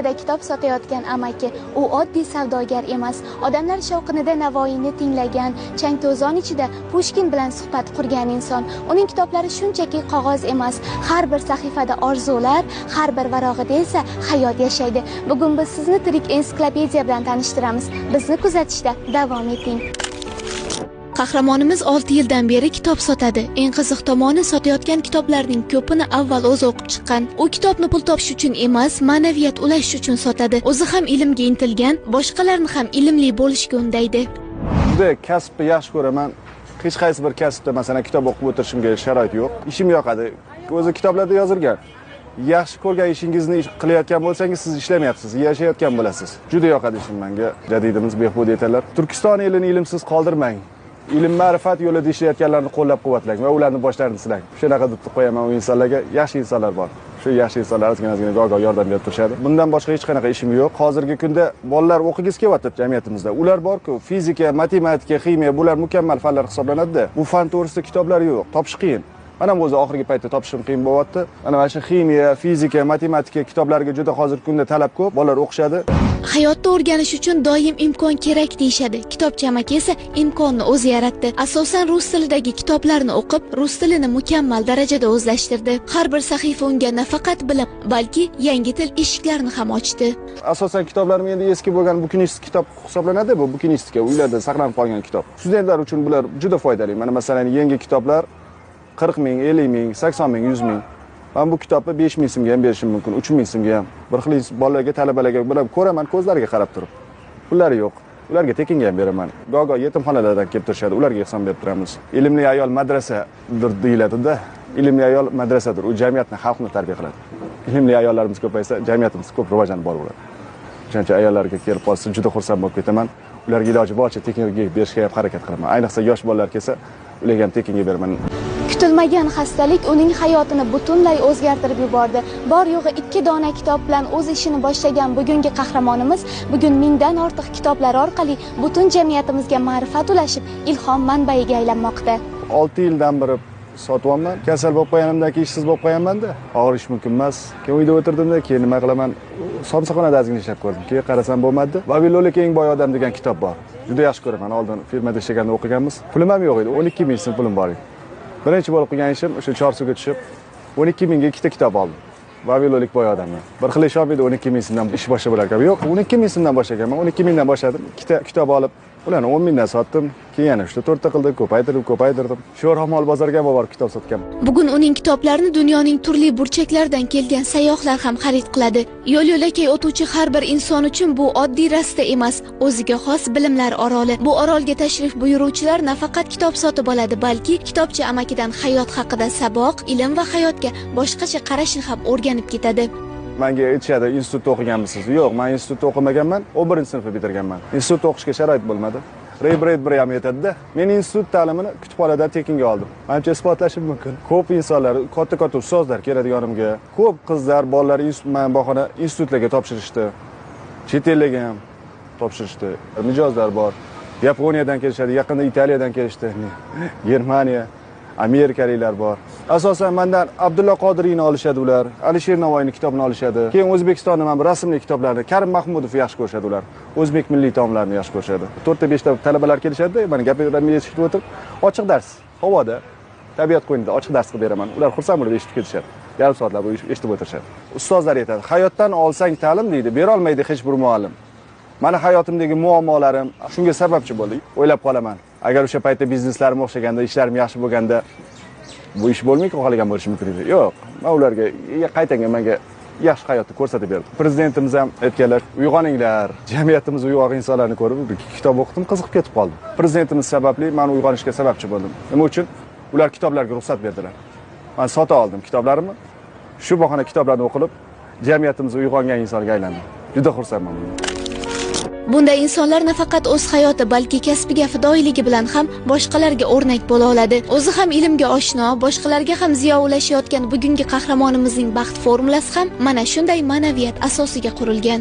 Chetida kitob sotayotgan amaki. U oddiy savdogar emas. Odamlar shovqinida Navoiyni tinglagan, chang to'zon ichida Pushkin bilan suhbat qurgan inson. Uning kitoblari shunchaki qog'oz emas. Har bir sahifada orzular, har bir varog'ida esa hayot yashaydi. Bugun biz sizni tirik ensiklopediya bilan tanishtiramiz. Bizni kuzatishda davom eting. Qahramonimiz 6 yildan beri kitob sotadi. Eng qiziq tomoni, sotayotgan kitoblarning ko'pini avval o'zi o'qib chiqqan. U kitobni pul topish uchun emas, ma'naviyat ulashish uchun sotadi. O'zi ham ilmga intilgan, boshqalarni ham ilmli bo'lishga undaydi. Juda kasbni yaxshi ko'raman. Hech qaysi bir kasbda, masalan, kitob o'qib o'tirishimga sharoit yo'q. Ishim yoqadi. O'zi kitoblarda yozilgan. Yaxshi ko'rgan ishingizni qilayotgan bo'lsangiz, siz ishlamayapsiz, yashayotgan bo'lasiz. Juda yoqadi ishim menga. Jadidimiz behbud aytadilar: Turkiston elini ilmsiz qoldirmang. Ilm ma'rifat yo'lida ishlayotganlarni qo'llab-quvvatlang va ularni boshlarini silang. Shunaqa deb qo'yaman u insonlarga. Yaxshi insonlar bor. Shu yaxshi insonlar ozgina-ozgina goh-goh yordam berib turishadi. Bundan boshqa hech qanaqa ishim yo'q. Hozirgi kunda bolalar o'qigisi kelyapti jamiyatimizda. Ular bor-ku, fizika, matematika, ximiya, bular mukammal fanlar hisoblanadi-da. Bu fan to'g'risida kitoblar yo'q, topish qiyin. Mana o'zi oxirgi paytda topishim qiyin bo'lyapti. Mana shu ximiya, fizika, matematika kitoblariga juda hozirgi kunda talab ko'p. Bolalar o'qishadi. Hayotda o'rganish uchun doim imkon kerak deyishadi. Kitobchi amaki esa imkonni o'zi yaratdi. Asosan rus tilidagi kitoblarni o'qib, rus tilini mukammal darajada o'zlashtirdi. Har bir sahifa unga nafaqat bilim, balki yangi til eshiklarini ham ochdi. Asosan kitoblarim endi eski bo'lgan bukinistik kitob hisoblanadi. Bu bukinistika, uylarda saqlanib qolgan kitob. Studentlar uchun bular juda foydali. Mana masalan, yangi kitoblar 40 ming, 50 ming, 80 ming, 100 ming. Men bu kitobni 5 ming so'mga ham berishim mumkin, 3 ming so'mga ham. Bir xil bolalarga, talabalarga bular ko'raman, ko'zlariga qarab turib. Pullari yo'q. Ularga tekinga ham beraman. Goh-goh yetimxonalardan kelib turishadi, ularga ehson berib turamiz. Ilmli ayol madrasadir deyiladi-da. Ilmli ayol madrasadir. U jamiyatni, xalqni tarbiya qiladi. Ilmli ayollarimiz ko'paysa, jamiyatimiz ko'p rivojlanib boraveradi. O'shaning uchun ayollarga kelib qolsa juda xursand bo'lib ketaman. Ularga iloji boricha tekinga berishga ham harakat qilaman. Ayniqsa yosh bolalar kelsa, ularga ham tekinga beraman. Kutilmagan xastalik uning hayotini butunlay o'zgartirib yubordi. Bor yo'g'i 2 dona kitob bilan o'z ishini boshlagan bugungi qahramonimiz bugun 1000dan ortiq kitoblar orqali butun jamiyatimizga ma'rifat ulashib, ilhom manbaiga aylanmoqda. 6 yildan beri sotyapman. Kasal bo'lib qolganimdan keyin ishsiz bo'lib qolganman-da. Og'ir ish mumkin emas. Keyin uyda o'tirdimda, keyin nima qilaman? Somsaxonada ozgina ishlab ko'rdim. Keyin qarasam bo'lmadi. Vavilonlik eng boy odam degan kitob bor. Juda yaxshi ko'raman. Oldin firmada ishlaganda o'qiganmiz. Pulim ham yo'q edi. 12 ming so'm pulim bor edi. Birinchi bo'lib qilgan ishim o'sha Chorsuga tushib 12 mingga 2 ta kitob oldim. Vavilonlik boy odamman. Bir xil ishonmaydi, 12 ming so'mdan ish boshlab bo'lar ekan. Yo'q, 12 ming so'mdan boshlaganman. 12 mingdan boshladim. 2 ta kitob olib, ularni 10 mingdan sotdim. Keyin yana 3 ta 4 ta qildim, ko'paytirdim, ko'paytirdim. Sho'rxomol bozorga ham borib kitob sotganman. Bugun uning kitoblarini dunyoning turli burchaklaridan kelgan sayyohlar ham xarid qiladi. Yo'l yo'lakay o'tuvchi har bir inson uchun bu oddiy rasta emas, o'ziga xos bilimlar oroli. Bu orolga tashrif buyuruvchilar nafaqat kitob sotib oladi, balki kitobchi amakidan hayot haqida saboq, ilm va hayotga boshqacha qarashni ham o'rganib ketadi. Menga aytishadi, institutda o'qiganmisiz? Yo'q, men institutda o'qimaganman, 11-sinfni bitirganman. Institutda o'qishga sharoit bo'lmadi. Ray Bradbury ham aytadi-da, men institut ta'limini kutubxonadan tekinga oldim. Manimcha isbotlashim mumkin. Ko'p insonlar, katta-katta ustozlar keladi yonimga. Ko'p qizlar, bolalar men bahona institutlarga topshirishdi. Chet ellarga ham topshirishdi. Mijozlar bor. Yaponiyadan kelishadi, yaqinda Italiyadan kelishdi. Germaniya, amerikaliklar bor. Asosan mendan Abdulla Qodiriyni olishadi ular, Alisher Navoiyning kitobini olishadi. Keyin O'zbekistonning mana bu rasmli kitoblarini Karim Mahmudov yaxshi ko'rishadi ular. O'zbek milliy taomlarini yaxshi ko'rishadi. 4 ta 5 ta talabalar kelishadi, mana gaplarimni eshitib o'tirib, ochiq dars, havoda, tabiat qo'ynida ochiq dars qilib beraman. Ular xursand bo'lib eshitib ketishadi. Yarim soatlab eshitib o'tirishadi. Ustozlar aytadi, hayotdan olsang ta'lim deydi, bera olmaydi hech bir muallim. Mani hayotimdagi muammolarim shunga sababchi bo'ldi. O'ylab qolaman. Agar o'sha paytda bizneslarim o'xshaganda, ishlarim yaxshi bo'lganda bu ish bo'lmay qolgan bo'lishi mumkin edi. Yo'q, men ularga qaytanga menga yaxshi hayotni ko'rsatib berdi. Prezidentimiz ham aytganlar, uyg'oninglar, jamiyatimiz uyg'oq insonlarni ko'rib, bir kitob o'qidim, qiziqib ketib qoldim. Prezidentimiz sababli men uyg'onishga sababchi bo'ldim. Nima uchun? Ular kitoblarga ruxsat berdilar. Men sota oldim kitoblarimni. Shu bahona kitoblarni o'qilib, jamiyatimiz uyg'ongan insonga aylandim. Juda xursandman bundan. Bunday insonlar nafaqat o'z hayoti, balki kasbiga fidoyiligi bilan ham boshqalarga o'rnak bo'la oladi. O'zi ham ilmga oshno, boshqalarga ham ziyo ulashayotgan bugungi qahramonimizning baxt formulasi ham mana shunday ma'naviyat asosiga qurilgan.